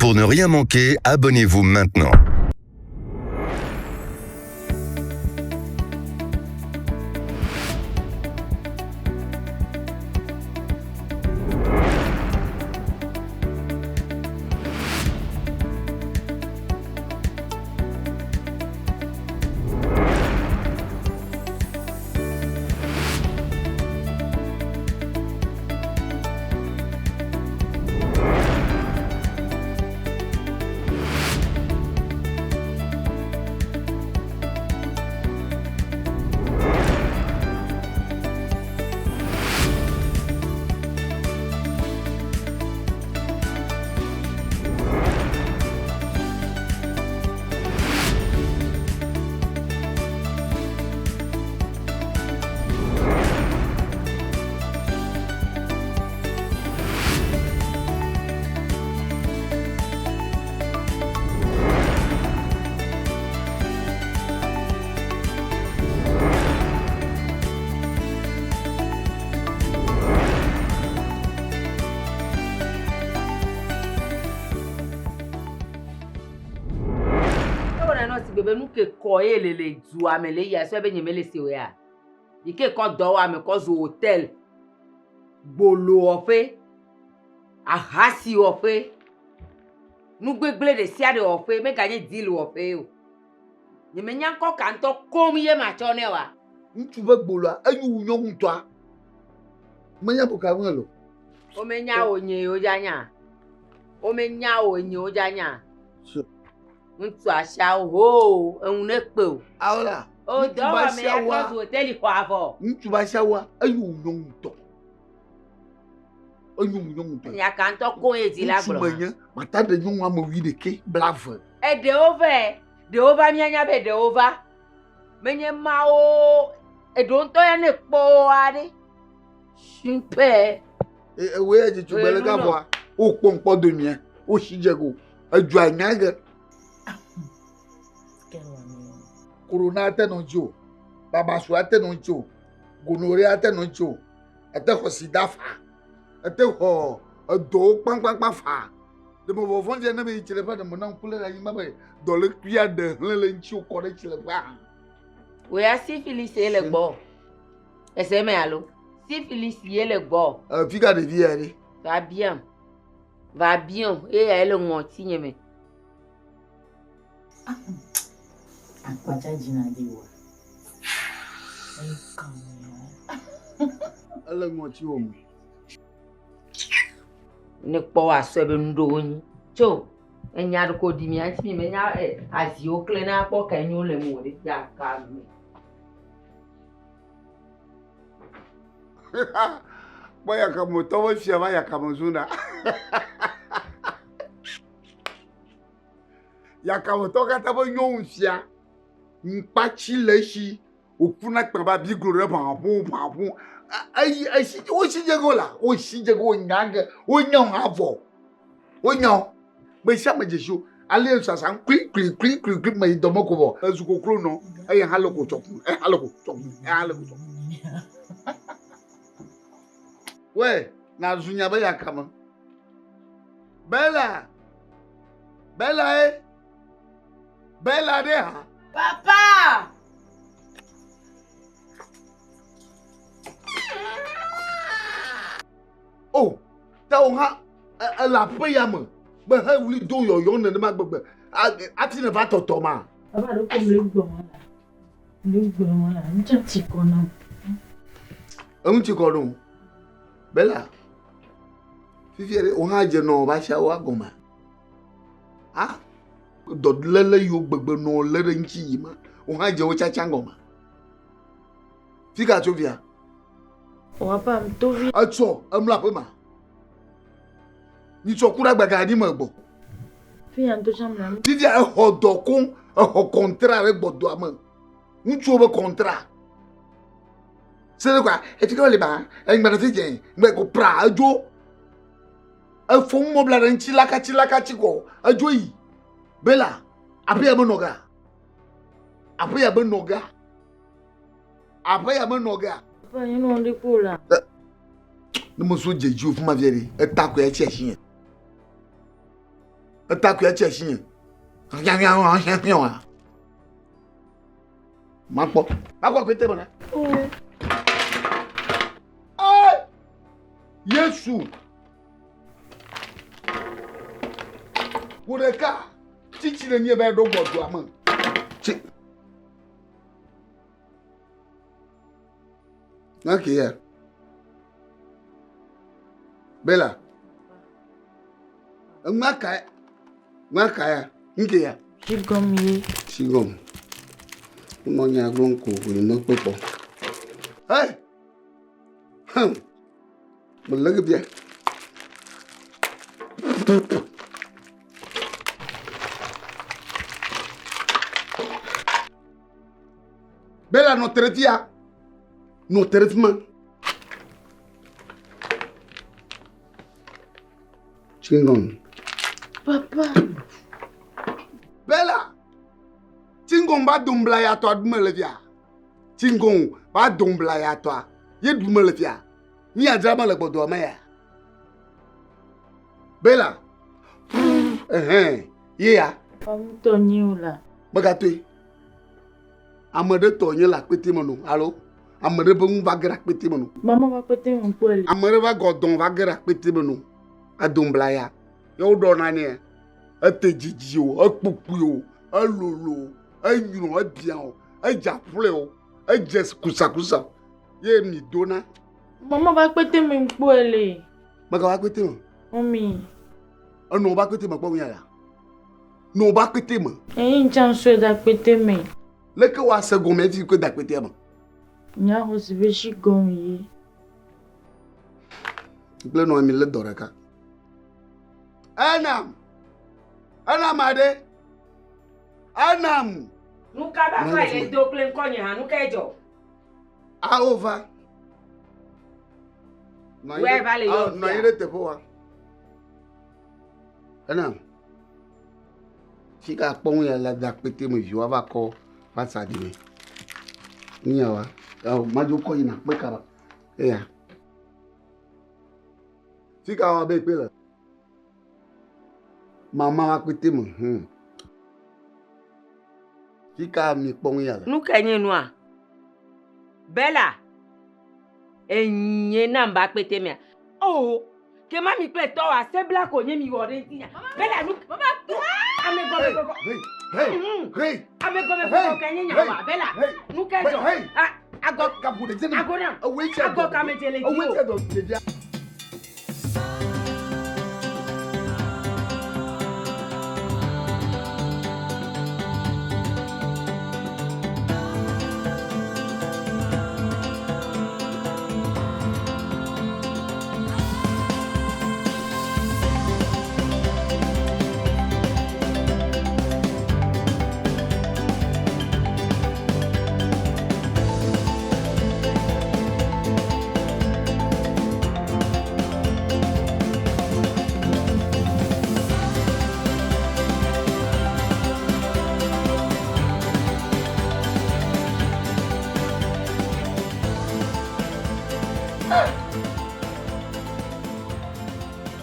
Pour ne rien manquer, abonnez-vous maintenant. Ewɔna nɔ sigbe be nu ke kɔ ye le le dua me le ya sɔe be nye mele se o ya. Yi ke kɔ dɔwɔame kɔ zu hotel, gbolowɔƒe, ahasiwɔƒe, nugbegblẽ ɖe sia ɖe wɔƒe, meganye deal wɔƒe o. Nyemenya ŋkɔ ka ŋutɔ koŋ ye matsɔ nɛ oa. Ŋutsu ƒe gboloa enyo wu nyɔnu tɔa. Menya bu ka ŋu ele o. Womenya wò nye o dza nya. Womenya wò nye o dza nya. Ŋutsu asiawo hoo eŋu ne kpe o. Awola. O dɔwɔame ya trɔ zu hoteli xɔ avɔ. Ŋutsu ba asiawoa enyo wu nyɔnu tɔ. Enyo wu nyɔnu tɔ. Nya ka ŋutɔ koŋ ye dzi la gblɔ. Ŋutsu menye mata ɖe nyɔnu ame wuiɖekɛ blave. Eɖewo vɛ, ɖewo va míanya be ɖewo va. Menye mawo eɖewo ŋutɔ ya ne kpɔ woa ɖe. Super. Ewoe ya dzi tugbe le gavɔa. Wokpɔ ŋkpɔ domia. Wosi dze go. Edzɔa nya ge. Corona ate nɔ ŋuti o. Babasu ate nɔ ŋuti o. Gonorrhea ate nɔ ŋuti o. Ete xɔ sida fa. Ete xɔ edɔwo kpankpankpan fa. Ɖe me vɔvɔ̃ dze ne me yi tsileƒe ɖe me na ŋku lé ɖe anyigba be dɔlékuia ɖe hlẽ le ŋuti wokɔ ɖe tsileƒea hã. Wò ya syphilis ye le gbɔ. Ese me alo? Syphilis ye le gbɔ. Fi ka ɖevi ya ɖe? Va biam. Va biam eye ya le ŋɔti nye me. Akpatsa dzina ɖi wɔ. Ele ŋɔti wò me. Ne kpɔ wa sɔe be nuɖowo nyi. Tso enya ɖe ko ɖi mia ŋuti mi menya aziwo kle na kpɔ ka nyo le ŋu ɖe ya ka me. Kpɔ yakametɔ be fia va yakame zuna. Yakametɔ katã be nyɔnu fia. Ŋkpatsi le esi wòkuna kpẽ be abiglo ɖe ʋaʋu ʋaʋu. Eyi esi wosi dze go la wosi dze go wonya ge wonya wo hã vɔ. Wonya wo. Me sia me dzesi wo. Ale sasa kli kli kli kli kli me yi dɔme ko vɔ. Ezu koklo nɔ eye hã le ko tsɔku eye hã le ko tsɔku eye hã le ko tsɔku. Wɛ nazu nya be yakame. Bella Bella ye Bella ɖe hã. Papa! O, ta wò hã ele aƒe ya me be he wli do yɔyɔ nenema gbegbe hafi nèva tɔtɔ ma. Papa ɖo ko mle gbɔ ma la. Mle gbɔ ma la, ŋutsa tsi kɔ nam. Eŋu tsi kɔ ɖo. Bella, fifia ɖe wò hã dze nɔ va sia woa gɔmea? A dɔléle yiwo gbegbe nɔ lé ɖe ŋuti yi ma, wò hã dze wo tsatsa gɔmea? Fika tso via? Wapa tovi. Etsɔ emlɔ aƒe ma. Nyitsɔ ku ɖe agbaga ɖi me gbɔ. Fia ŋutɔ tsã mlɔ. Fifia exɔ dɔ koŋ, exɔ kɔntra ɖe gbɔdɔa me. Ŋutsuwo be kɔntra. Se ɖe kɔa, efi ka wole ba, eŋgbe ɖe fi dze, ŋgbe ko pra edzo. Efo ŋumɔbla ɖe ŋuti lakatsi lakatsi kɔ, edzo yi. Bela, aƒe ya menɔ ga. Aƒe ya menɔ ga. Aƒe ya menɔ ga. Papa, nye nɔ ɖe kpo la. Ne meso dze dzi o fima via ɖe, eta koe atsi asi nye. Etakuia tsi asi nye. Hiahiahiahiahiawa. Makpɔ. Makpɔ akpete me na. Ee! Yesu. Wò ɖeka tsitsi le nye be ɖo gbɔdɔa me. Tsi. Ok, ya. Bella. Ŋma ka ŋma ka ya? Nke ya? Tsigɔm ye. Tsigɔm. Nɔ nya gblɔm ko wòle mekpe kpɔ. Hey! Hm. Mele ge bia. Bella nɔ te ɖe fia. Nɔ te ɖe fi ma. Chewing Papa. Bella. Chewing ba dombla ya tɔa ɖume le fia. Chewing ba dombla ya tɔa ye ɖume le fia. Mía dzra me le gbɔdɔa me ya. Bella. Ɛhɛn. Ye ya. Ŋutɔ nyi o la. Megatoe. Ame ɖe tɔ nye le akpete me no alo ame ɖe be nu va ge ɖe akpete me no. Mama va akpete me kpɔe le. Ame ɖe va gɔdɔn va ge ɖe akpete me no. Adombla ya. Ye woɖɔ na nɛ. Ete dzidzi o, ekpukpui o, elolo o, enyrɔ, ebia o, edze aƒle o, edze kusakusa o. Ye mi dona. Mama va akpete me kpɔe le. Mega va akpete me. Mami. Enɔ va akpete me kpɔ nu ya la. Nɔ ba kpete me. Eyi ŋtsa ŋsɔe da kpete me. Leke wa se gɔme fi ke da kpete me. Nya xɔ si be shi gɔme ye. Kple nɔ mi le dɔ ɖeka. Enam. Enam aɖe. Enam. Nuka ba fa le do kple ŋkɔ nye hã nuka edzɔ? Awo va. Wɛ va le yɔ. Nɔ anyi ɖe teƒe wa. Enam. Fi ka kpɔ ŋu ya le da kpete me viwa va kɔ va sa ɖi me. Nya wa. Madzo kɔ yina kpe kaba. Eya. Fi ka wa be kpe le. Mama wa kpete me. Fi ka mi kpɔ ŋu ya le. Nu ka nye nua? Bella. Enye na mba kpete mea. Oh. Ke ma mi kple tɔwò asebla ko nye mi wɔ ɖe ŋutinya. Bella nu. Mama ame gɔme gɔgɔ. Hey, hey. Ame gɔme gɔgɔ ke nye nya wa. Bella nu ke dzɔ. Agɔ agɔ na. Agɔ kame dze le dzi o.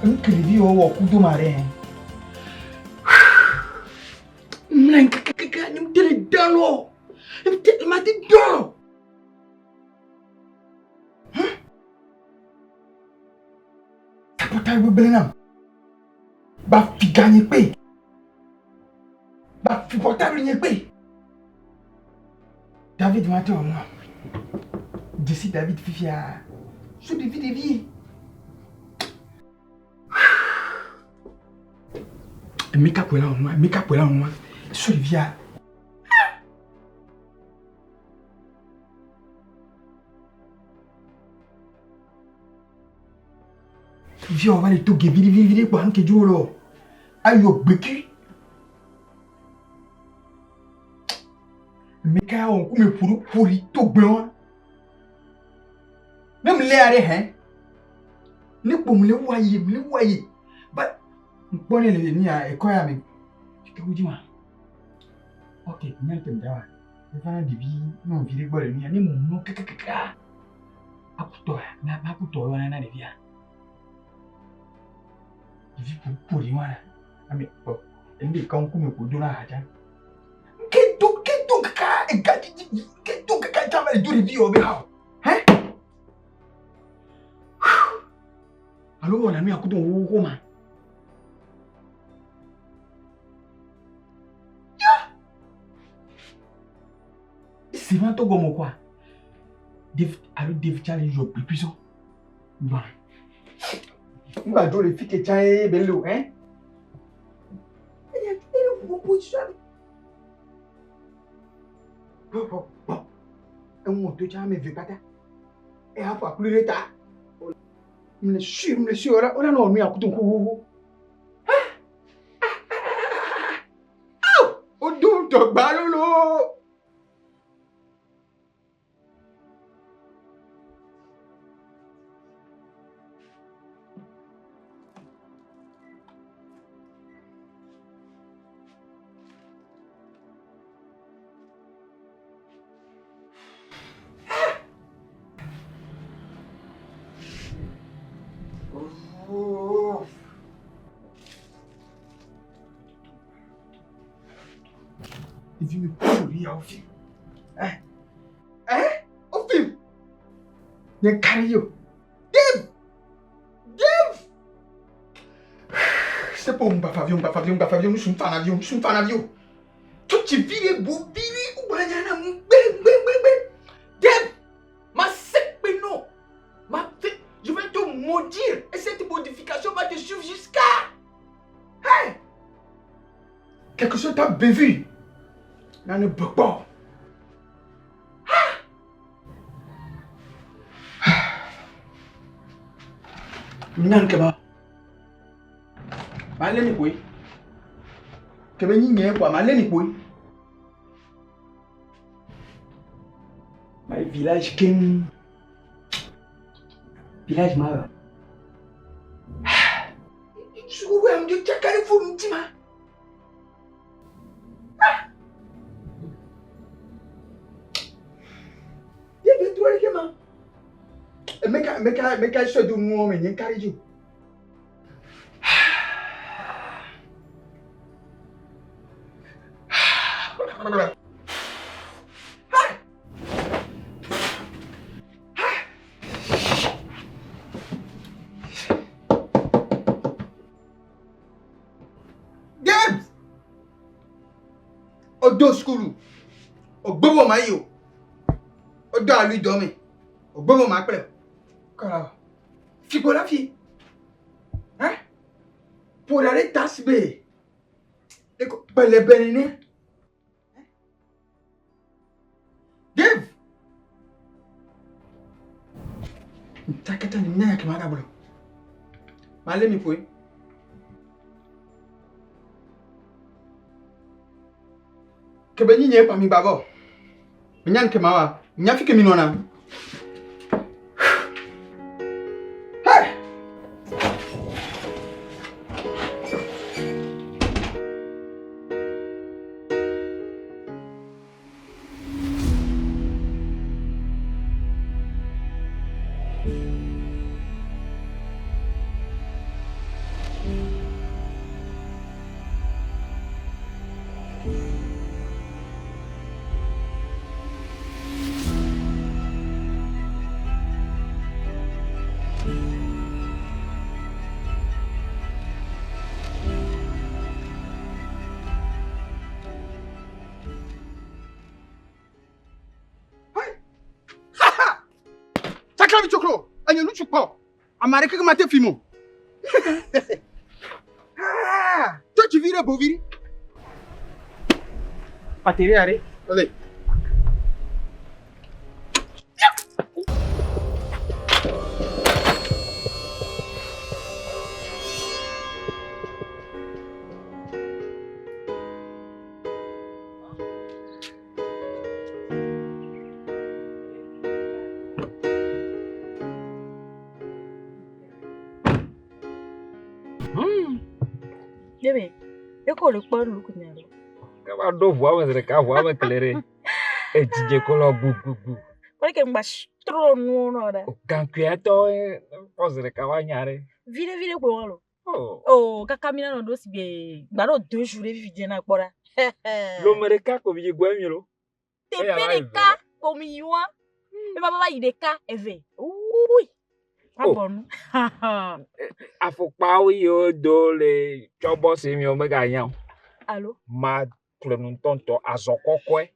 Nkele wɔwɔ kudo ma ɖe. Mlɛ kekeke nye ŋutɛ le dan lɔ. Ŋutɛ ma ti dɔn. Sapota gbegblẽ nam. Ba fi ga nye kpe. Ba fi portable nye kpe. David ma te wɔ nua. Dzesi David fifia. So ɖevi ɖevi. Emeka koe la wɔ nua. Emeka koe la wɔ nua. So ɖevia. Ɖevia va le to ge viɖiviɖi kpɔa nu ke dzro lɔ. Ayɔ gbeki. Emeka ya wɔ ŋkume ƒo ɖo ƒo ɖi to gbe wa. Ne mlea ɖe hɛn. Ne kpo mle wu ayi mle wu ayi. Ba ŋkpɔ ne le nia ekɔ ya me. Ke wo dzi wa. Ok, nya ke mda wa. Eva na ɖevi nyɔnuvi ɖe gbɔ le nia ne mo mlɔ kekekekea. Akutɔ na akutɔ yɔ na ɖevia. Ɖevi ƒo ƒo ɖi wa. Ame kpɔ enu ɖeka ŋkume ko dona ha tsã. Ke do ke do kaka ega didi ke do kaka tsã va le do ɖevi yɔ be ha o. Hɛ? Alo wɔna nu ya kudo xoxoxo ma. Si ma to gɔme koa? Dave alo Dave tsã le yɔ kpekpe sɔ. Gbɔna. Ŋgba dzo le fi ke tsã ye be le o, hein? Eya eye ʋu position. Gbɔ gbɔ gbɔ. Eŋu to tsã ame eve kpata. Eya ƒo akplu ɖe ta. Mle sui mle sui wala wala nɔ nu ya kudo xoxoxo. Aw! Wodo dɔgba lolo. Ɖevi mi kpɔ ɖevi yawo fi. Eh? Eh? Wofim. Nye ka ɖe dzi o. Dave! Dave! Sepo ŋgbafaviwo ŋgbafaviwo ŋgbafaviwo nusu ŋfanaviwo nusu ŋfanaviwo. Tsotsi vi ɖe bo vi ɖe wogblɔ nya na ŋu gbe gbe gbe gbe. Dave! Ma sekpe no. Ma fait, je vais te maudire et cette modification va te suivre jusqu'à. Hey! Quelque chose t'a bévu. Là ne peut pas. Nyan keba. Ma leni kwe. Kebe nyi nye kwa ma leni kwe. My village king. Village ma. Suwe am de chakari fu ntima. Ye be to ke ma. Emeka emeka emeka so do nu me nyen kari ju. James! Odo sukulu. Ogbebo ma yi o. Odo alu dɔ me. Ogbebo ma kple. Kala. Figbo la fi. Hein? Pour aller tasbe. Eko pẹlẹbẹ nene. Dave! Ntakata ni mnyanya kimaga bolo. Male mi pwe. Kebe nyinye pa mi babo. Mnyan kemawa. Nyafike minona. Hey! Tsakla mi tsoklo, enye ŋutsu kpɔ. Ame aɖeke ke mate fim o. Tsɔtsi vi ɖe bovi ɖi. Bateria ɖe. Ele. Deme, eko le kpɔ lu kunya ɖo. Ke va ɖo ʋua me zi ɖeka ʋua me kle ɖe. Edzidze ko lɔ gugugu. Wole ke ŋgba trɔ nuwo nɔ ɖe. Gaŋkuia tɔ kpɔ zi ɖeka va nya ɖe. Viɖe viɖe koe wɔlo. Oh. Oh, kaka mi na nɔ ɖo si gbe gba ɖo deux jours ɖe vivi dze na kpɔ ɖa. Lome ɖeka ko mi yi gbɔ mi lo. Teƒe Eya va yi ɖeka ko mi yi wa. Eva va yi ɖeka eve. Ui. Oh. Abɔ nu. Afɔkpawo yi wodo le tsɔbɔ si mi wo meganya o. Alo. Ma kple nu ŋutɔŋutɔ azɔ kɔkɔe.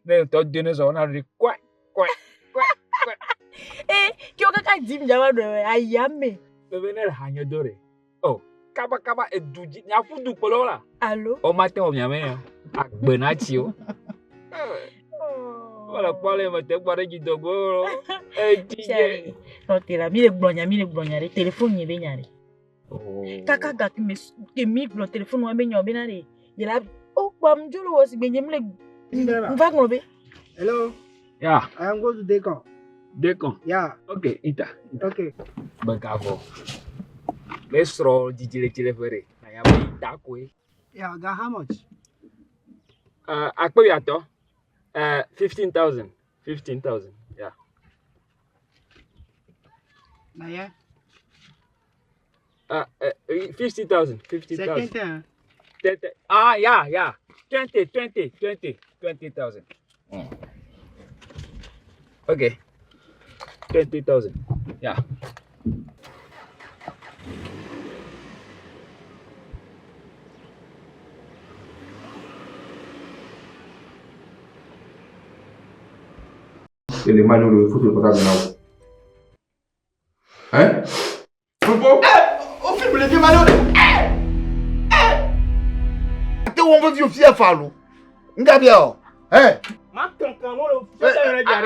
Ne ŋutɔ do ne zɔ na ɖi kɔe kɔe kɔe kɔe. Eh, ke wo kaka dim dza va ɖe ayame. Bebe ne le hanye do ɖe. Oh, kaba kaba edu dzi miaƒu du kplɔ la. Alo. O ma te wɔ miame ya. Agbe na tsi o. Wole kpɔ le me te gbɔ ɖe dzi dogo. Edzi Chéri, nɔ te la mi le gblɔ nya mi le gblɔ nya ɖe téléphone nye be nya ɖe. Kaka gake me ke mi gblɔ téléphone wa be nya be na ɖe. Yela o kpam dzo le wɔ si gbe nye mi le va ŋlɔ be. Hello. Yeah. I am going to Dekon. Dekon. Yeah. Okay, ita. Okay. Begavɔ. Ne srɔ̃ dzidziɖedzi ƒe ɖe. Na ya be ita koe. Yeah, got how much? Akpe wuiatɔ̃. 15,000. 15,000. Yeah. Na yeah. 50,000. 50,000. Second time. 30. Ah, yeah, yeah. 20, 20, 20, 20,000. Okay. 20,000. Yeah. Et les manuels, le foot, le portable là. Hein? Popo? Au film, le vieux Malo. Te wɔn vevi ofia fa lo. Nga bia o. Eh. Ma kankan mo lo.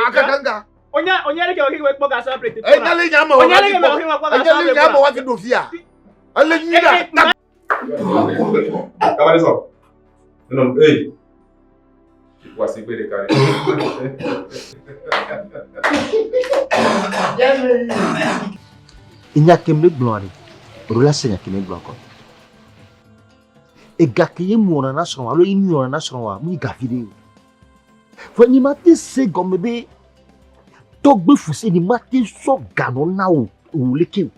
Akaka nga. Onya onya le ke o ke kpɔ gasa prete. Eh, nyale nya ma Onya le ke o ke kpɔ gasa Nyale nya ma wa fi do fia. Ale nyi la. Camarade, sors. Non, non, hey. Voici peu de carré. Nya ke me gblɔ ɖe, ɖo la se nya ke me gblɔ kɔ. Ega ke ye mu wɔna na srɔ̃ alo ye nu wɔna na srɔ̃ wa, mu yi gavi ɖe o. Vɔ nyi ma te se gɔme be tɔgbe fuse ni ma te sɔ ganɔ na wò wò leke o.